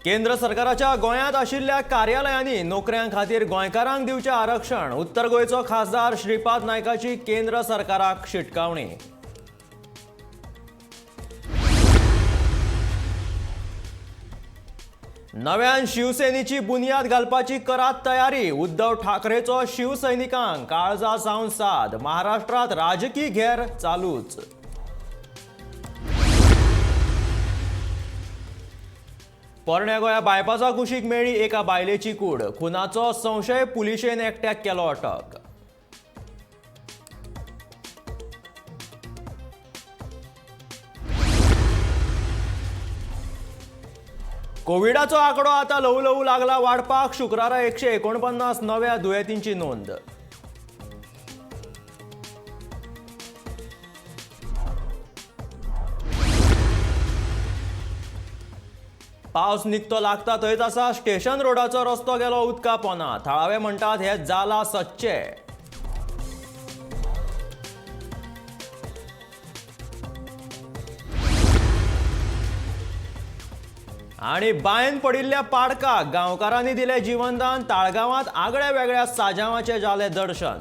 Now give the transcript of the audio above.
केंद्र सरकाराच्या गोंयांत आशिल्ल्या कार्यालयांनी नोकऱ्यां खातीर गोंयकारांक दिवचें आरक्षण. उत्तर गोंयचो खासदार श्रीपाद नायकाची केंद्र सरकाराक शिटकावणी. नव्यान शिवसेनेची बुन्याद घालपाची करात तयारी. उद्धव ठाकरेचो शिवसैनिकांक काळजा सावन साद. महाराष्ट्रात राजकी घेर चालूच. पोरण्या गोंया बायपासा कुशीक मेळ्ळी एका बायलेची कूड. खुनाचो संशय, पुलिशेन एकट्याक केलो अटक. कोविडाचो आंकडो आता ल्हवू ल्हवू लागला वाडपाक. शुक्रारा 149 नव्या दुयेंतींची नोंद. पावस निकतो लागता थंयच आसा, स्टेशन रोडाचो रस्तो गेलो उदका पोना. थळावे म्हणटात हे जाला सच्चे. आनी बांयन पडिल्ल्या पाडकाक गांवकारांनी दिलें जिवनदान. ताळगांवांत आगळ्या वेगळ्या साजावाचें जालें दर्शन.